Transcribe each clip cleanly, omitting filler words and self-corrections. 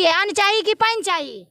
अन्न चाही कि पानि चाही?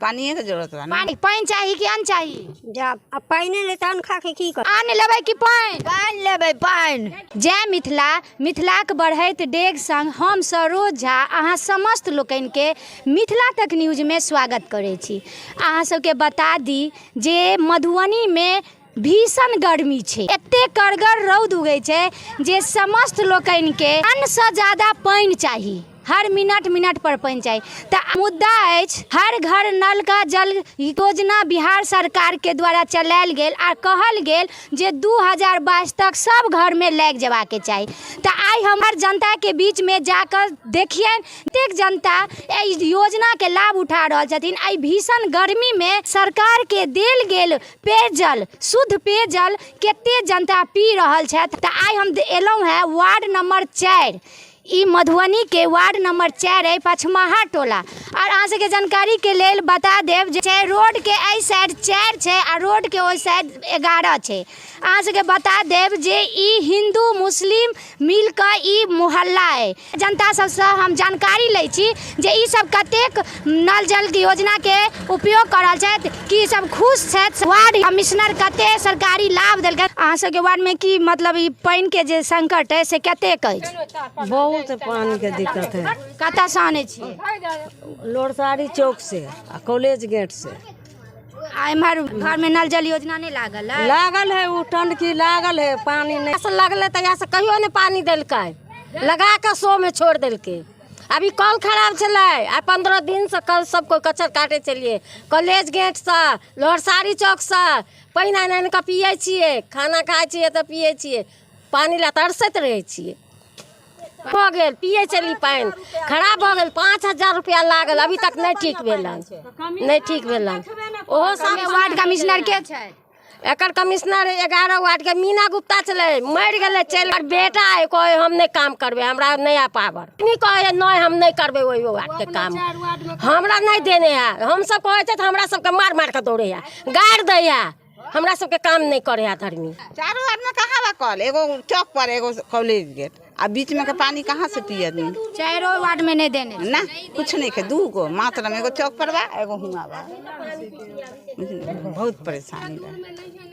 पानिए के जरूरत बा ना। पानि पानि चाही कि अन्न चाही? जा आ पानिए नहि तऽ अन्न खा के की करब? अन्न लेबै कि पानि? पानि लेबै पानि। जय मिथिला। मिथिलाक बढ़ैत डेग संग हम सरोज झा अहाँ समस्त लोकनिके मिथिला तक न्यूजमे स्वागत करै छी। अहाँ सबके बता दी जे मधुबनीमे भीषण गर्मी छै, एते कड़गर रौद उगै छै जे समस्त लोकनिके अन्नसँ ज्यादा पानि चाही, हर मिनट मिनट पर पानि चाही। तऽ मुद्दा अछि हर घर नल का जल योजना बिहार सरकारके द्वारा चलायल गेल आ कहल गेल जे 2022 तक सब घरमे लागि जेबाके चाही। तऽ आइ हमर जनताके बीचमे जाकऽ देखियनि कतेक जनता एहि योजनाके लाभ उठा रहल छथिन। एहि भीषण गर्मीमे सरकारके देल गेल पेयजल, शुद्ध पेयजल कते जनता पी रहल छथि। तऽ आइ हम एलहुँ हेँ वार्ड नंबर 4, ई मधुबनीके वार्ड नंबर 4 अइ, पछमाहा टोला। आओर अहाँ सबके जानकारीके लेल बता देब जे रोडके एहि साइड 4 छै आ रोडके ओहि साइड 11 छै। अहाँ सबके बता देब जे ई हिन्दू मुस्लिम मिलकऽ ई मोहल्ला अइ। जनता सबसँ हम जानकारी लै छी जे ई सब कतेक नल जल योजनाके उपयोग कऽ रहल छथि, की ई सब खुश छथि, वार्ड कमिश्नर कते सरकारी लाभ देलकै। अहाँ सबके वार्डमे की मतलब ई पानिके जे संकट अइ से कतेक अछि? बहुत पानी के दिक्कत है। कतऽसँ आनै छियै? लोरसारी चौक से आ कॉलेज गेट से। आ एम्हर घरमे नल जल योजना नहि लागल है? लागल है, ओ टंकी लागल है, पानी नहीं से लगले तहिया से कहियो नहीं पानी देलकै, लगा के सो में छोड़ देलकै। अभी कल खराब छलै, आ 15 दिन से कल सब कोइ कचर काटे छलियै। कॉलेज गेट से लोहरसारी चौक से पानि आनि आनि कऽ पियै छियै, खाना खाइ छियै तऽ पियै छियै, पानि लए तरसैत रहै छियै। भऽ गेल, पियै छली पानि खराब भऽ गेल, 5000 रुपया लागल, अभी तक नहि ठीक भेलन, नहि ठीक भेलन। ओहो सब वार्ड कमिश्नर के छै? एकर कमिश्नर 11 वार्ड के मीना गुप्ता छलै, मरि गेलै चलि। बेटा है कहै हम नहि काम करबै, हमरा नहि आ पावर। नहीं कहै नहि हम नहि करबै ओहि वार्ड के काम, हमरा नहि देने है। हमसब कहै छै तऽ हमरा सबके मार मार के दौड़ै है, गारि दै है, हमरा सबके काम नहि करै है धर्मी। चारू वार्ड में कहाँ बा कल? एगो चौक पर, एगो कॉलेज गेट, आ बीच में के पानी कहाँ से पिए आदमी? चारो वार्ड में नहीं देने ना, कुछ नहीं के, दू गो मात्र में, एगो चौक पर बा, एगो हुआ बा। बहुत परेशानी बा।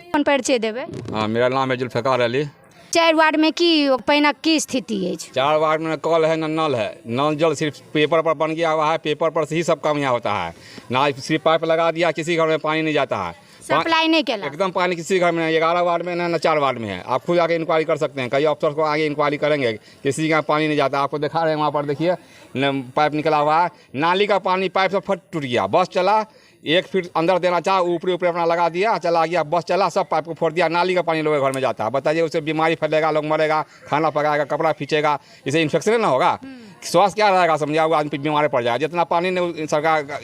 अपन परिचय देबै? हाँ, मेरा नाम है जुल्फिकार अली। 4 वार्ड में की पानिक की स्थिति अछि? 4 वार्ड में कल है न नल है। नल जल सिर्फ पेपर पर बन गया हुआ है, पेपर पर से ही सब काम यहाँ होता है ना। सिर्फ पाइप लगा दिया, किसी घर में पानी नहीं जाता है, सप्लाई नहीं केला, एकदम पानी किसी घर में नहीं। 11 वार्ड में ना, 4 वार्ड में है। आप खुद आके इंक्वायरी कर सकते हैं, कई अफसर को आगे इंक्वायरी करेंगे, किसी के यहाँ पानी नहीं जाता। आपको दिखा रहे हैं वहाँ पर देखिए पाइप निकला हुआ है, नाली का पानी पाइप से फट टूट गया, बस चला 1 फीट अंदर देना चाह, ऊपरी ऊपरी अपना लगा दिया, चला गया, बस चला, सब पाइप को फोड़ दिया, नाली का पानी लोगों के घर में जाता है। बताइए, उससे बीमारी फैलेगा, लोग मरेगा, खाना पकाएगा, कपड़ा खींचेगा, इसे इन्फेक्शन ना होगा, स्वास्थ्य क्या रहेगा? समझा, वो आदमी बीमार पड़ जाएगा। जितना पानी नहीं सरकार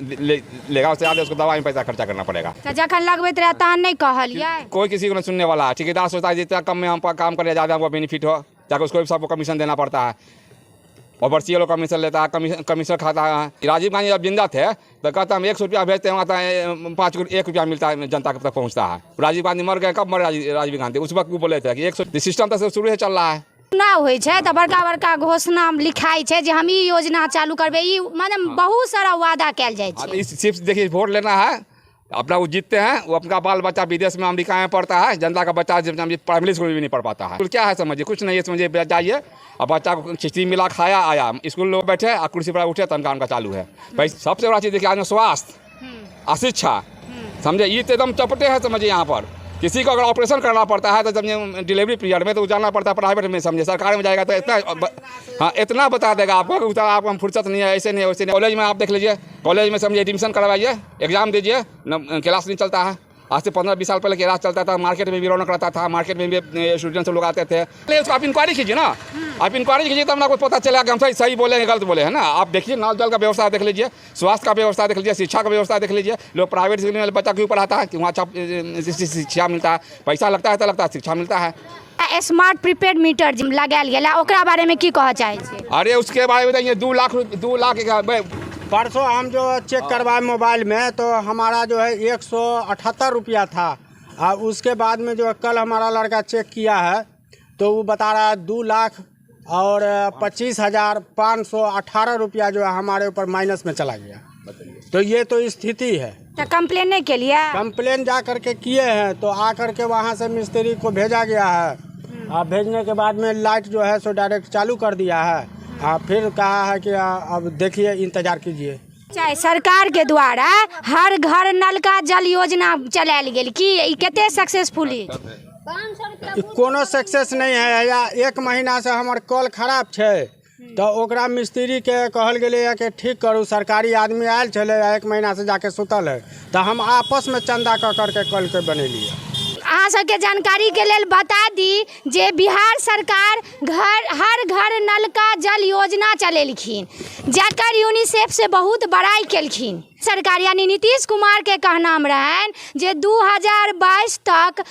लेगा उससे ज़्यादा उसको दवा में पैसा खर्चा करना पड़ेगा। तो जखन लगबैत रहे तहन नहीं कहलियै? कोई किसी को नहीं सुनने वाला। ठेकेदार सोचता है जितना कम में हम काम करें ज़्यादा हमको बेनिफिट हो, जाकर उसको भी सबको कमीशन देना पड़ता है। और बरसी लोग कमीशन लेता है, कमीशन खाता है। राजीव गांधी जब जिंदा थे तो कहता हम 100 रुपया भेजते हैं, वहाँ 5 1 रुपया मिलता है, जनता तक पहुँचता है। राजीव गांधी मर गए, कब मरे राजीव गांधी? उस वक्त वो बोले थे कि 100 सिस्टम तो शुरू से चल रहा है। चुनाव होइ छै तऽ बड़का बड़का घोषणा लिखाइ छै जे हम ई योजना चालू करबै, ई माने बहुत सारा वादा कयल जाइ छै। इस सिर्फ देखिए वोट लेना है अपना, वो जीतते हैं, वो अपना बाल बच्चा विदेश में अमेरिका में पढ़ता है, जनता का बच्चा प्राइमरी स्कूल में भी नहीं पढ़ पाता है। क्या है समझिए, कुछ नहीं है समझिए। जाइए और बच्चा को खिचड़ी मिला, खाया, आया, स्कूल लोग बैठे और कुर्सी पर उठे, तनख्वाह उनका चालू है। भाई सबसे बड़ा चीज़ देखिए आज स्वास्थ्य और शिक्षा, समझे, ये तो एकदम चपटे है समझिए। यहाँ पर किसी को अगर ऑपरेशन करना पड़ता है तो समझे डिलीवरी पीरियड में तो जाना पड़ता है प्राइवेट में, समझे। सरकार में जाएगा तो इतना, हाँ इतना बता देगा आपको कि आपको हम फुर्सत नहीं है, ऐसे नहीं है वैसे नहीं। कॉलेज में आप देख लीजिए, कॉलेज में समझिए एडमिशन करवाइए, एग्जाम दीजिए, क्लास नहीं चलता है। आज से 15-20 साल पहले क्लास चलता था, मार्केट में भी रौनक रहता था, मार्केट में भी स्टूडेंट्स लोग आते थे। नहीं, उसको आप इंक्वायरी कीजिए ना, आप इंक्वायरी कीजिए तब आपको पता चलेगा कि हम सही सही बोले हैं गलत बोले हैं ना। आप देखिए नल जल का व्यवस्था देख लीजिए, स्वास्थ्य का व्यवस्था देख लीजिए, शिक्षा का व्यवस्था देख लीजिए। लोग प्राइवेट स्कूल में बच्चा क्यों पढ़ाता है कि वहाँ अच्छा शिक्षा मिलता है, पैसा लगता है तो लगता है, शिक्षा मिलता है। स्मार्ट प्रीपेड मीटर जे लगायल गेल है ओकरा बारे में की कहऽ चाहै छियै? अरे उसके बारे में बताइए, 2 लाख 2 लाख परसों हम जो चेक करवाए मोबाइल में तो हमारा जो है 178 रुपया था, और उसके बाद में जो कल हमारा लड़का चेक किया है तो वो बता रहा है 2 लाख और 25,518 रुपया जो है हमारे ऊपर माइनस में चला गया। तो ये तो स्थिति है। तऽ कंप्लेन नहीं केलियै? कंप्लेन जा करके किए हैं तो आ करके वहाँ से मिस्त्री को भेजा गया है। आ भेजने के बाद में लाइट जो है सो डायरेक्ट चालू कर दिया है। आ फिर कहा है कि अब देखिए, इंतजार कीजिए। चाहे सरकार के द्वारा हर घर नल का जल योजना चलायल गेल, की ई कते सक्सेसफुल अछि? ई कोनो सक्सेस नहीं है। या एक महीना से हमर कल खराब छै तऽ ओकरा मिस्त्रीके कहल गेलैए कि ठीक करू। सरकारी आदमी आयल छलै आ एक महीना से जाके सुतल है, तऽ हम आपसमे चंदा कऽ करके कलके बनेलियै। अहाँ सबके जानकारी के लेल बता दी जे बिहार सरकार घर हर घर नल का जल योजना चलेलखिन, जकर यूनिसेफ से बहुत बड़ाई केलखिन सरकार। यानी नीतीश कुमार के कहनाम रहनि जे 2022 तक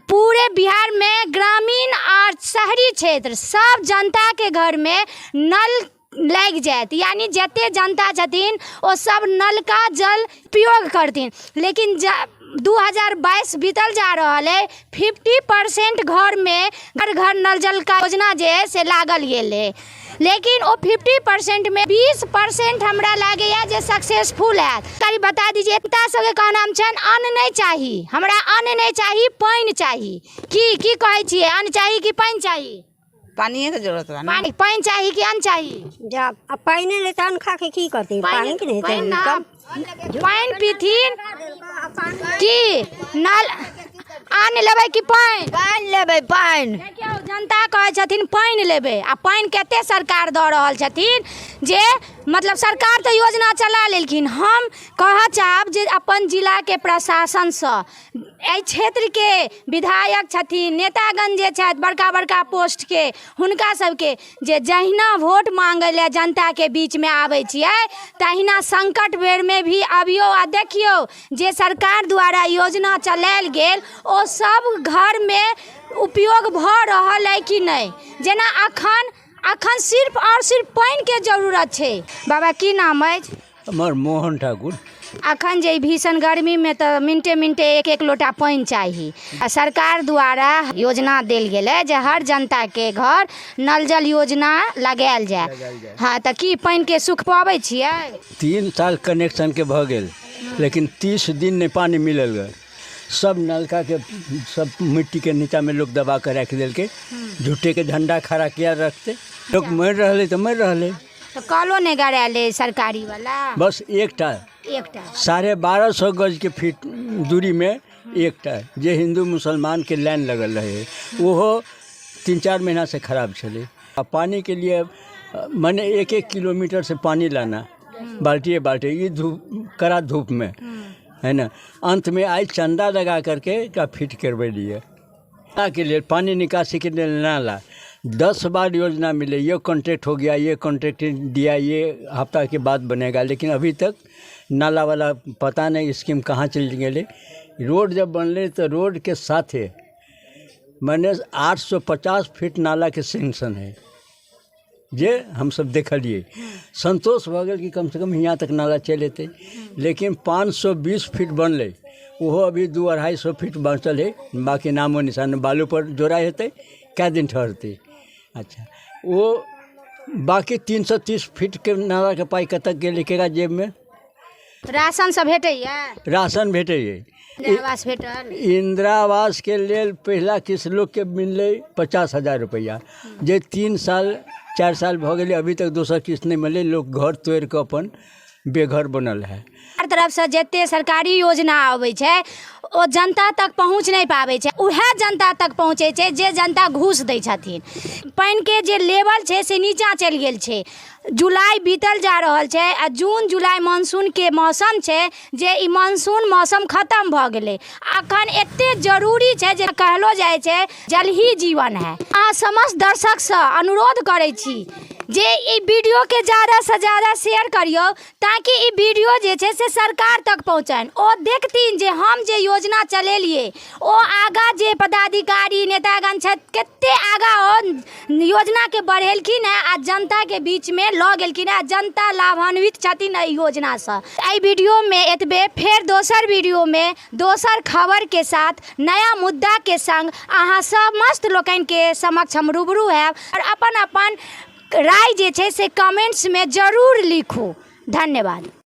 पूरे बिहार में ग्रामीण और शहरी क्षेत्र सब जनता के घर में नल लागि जायत, यानी जते जनता छथिन ओ सब नल का जल उपयोग करथिन। लेकिन 2022 बीतल जा रहल है, 50% घरमे घर घर नल जल का योजना जे है से लागल गेल है, लेकिन ओ 50% में 20% हमरा लागैया जे सक्सेसफुल हैत। करी बता दीजिए, जनता सबके कहनाम छनि अन्न नहि चाही हमरा, अन्न नहि चाही, पानि चाही। की की कहै छियै, अन्न चाही कि पानि चाही? पानिए के जरूरत बा ना। पानि पानि चाही कि अन्न चाही? जा आ पानि नहि तऽ अन्न खा के की करतै? पानि के नहि पानि हेतै ना तब। पानि पीथिन की नल? अन्न लेबै कि पानि? पानि लेबै, पानि। देखियौ, जनता कहै छथिन पानि लेबै, आ पानि कते सरकार दऽ रहल छथिन जे मतलब सरकार तऽ योजना चला लेलखिन। हम कहऽ चाहब जे अपन जिलाके प्रशासनसँ, एहि क्षेत्रके विधायक छथिन, नेतागण जे छथि बड़का बड़का पोस्टके, हुनका सबके जे जहिना वोट मांगै लए जनताके बीचमे आबै छियै तहिना संकट बेरमे भी अबियौ आ देखियौ जे सरकार द्वारा योजना चलायल गेल ओ सब घरमे उपयोग भऽ रहल अइ कि नहि। जेना अखन अखन सिर्फ आओर सिर्फ पानिके जरूरत छै। बाबा, की नाम अछि? हमर मोहन ठाकुर। अखन जे ई भीषण गर्मीमे तऽ मिनटे मिनटे एक एक लोटा पानि चाही, आ सरकार द्वारा योजना देल गेलै जे हर जनताके घर नल जल योजना लगायल जाय। हँ, तऽ की पानिके सुख पबै छियै? 3 साल कनेक्शनके भऽ गेल, लेकिन 30 दिन नहि पानि मिलल गए। सब नलका के सब मिट्टी के नीचा में लोग दबा के राखि देलकै। झूठे के झंडा खड़ा किया रखते? लोग मरि रहलै तऽ मरि रहलै। तऽ कलो नहि गड़ायल अइ सरकारी वाला? बस एकटा। एकटा। 1250 गज के फीट दूरी में एकटा जे हिंदू मुसलमान के लाइन लगल रहे, ओहो 3-4 महीना से खराब छलै। आ पानी के लिए मने 1-1 किलोमीटर से पानी लाना, बाल्टिए बाल्टी, ये धूप, कड़ा धूप में है ना। अंत में आई चंदा लगा करके का फिट करबेलिए के लिए पानी निकासी के लिए नाला। 10 बार योजना मिले, ये कॉन्ट्रैक्ट हो गया, ये कॉन्ट्रैक्ट दिया, ये हफ्ता के बाद बनेगा, लेकिन अभी तक नाला वाला पता नहीं स्कीम कहाँ चल गई। रोड जब बनले तो रोड के साथे मैंने 850 फीट नाला के सेंक्शन है, जे हम सब देखलिए संतोष भऽ गेल कि कम से कम हियाँ तक नाला चलि एतै। लेकिन 520 फीट बनलै, ओहो अभी 200-250 फीट बचल है, बाकी नामो निशान बालू पर जोड़ा हेतै, कै दिन ठहरतै। अच्छा, वो बाकी 330 फीट के नाला के पाइ कतऽ गेलै, केकरा जेबमे? राशन सब भेटैया? राशन भेटैए। इंदिरा आवास भेटल? इंदिरा आवास के लेल पहिला किस्त लोकके मिललै 50,000 रुपैआ, जे 3 साल 4 साल भऽ गेलै, अभी तक दोसर किस्त नहि मिललै। लोक घर तोड़ि कऽ अपन बेघर बनल है। हर तरफसँ जते सरकारी योजना अबै छै ओ जनता तक पहुँच नहि पाबै छै। उएह जनता तक पहुँचै छै जे जनता घूस दै छथिन। पानिके जे लेवल छै से नीचाँ चलि गेल छै। जुलाई बीतल जा रहल छै आ जून जुलाई मानसूनके मौसम छै, जे ई मानसून मौसम खतम भऽ गेलै। अखन एते जरूरी छै जे कहलो जाइ छै जल ही जीवन है। अहाँ समस्त दर्शकसँ अनुरोध करै छी जे ई वीडियोके ज्यादासँ ज्यादा शेयर करियौ, ताकि ई वीडियो जे छै से सरकार तक पहुँचनि, ओ देखथिन जे हम जे योजना चलेलियै ओ आगाँ जे पदाधिकारी नेतागण छथि कते आगाँ ओ योजनाके बढ़ेलखिन हेँ आ जनताके बीचमे लऽ गेलखिन हेँ आ जनता लाभान्वित छथिन एहि योजनासँ। एहि वीडियोमे एतबे, फेर दोसर वीडियोमे दोसर खबरके साथ नया मुद्दाके संग अहाँ समस्त लोकनिके समक्ष हम रूबरू हैब आओर अपन अपन राय जे छै से कमेंट्समे जरूर लिखू। धन्यवाद।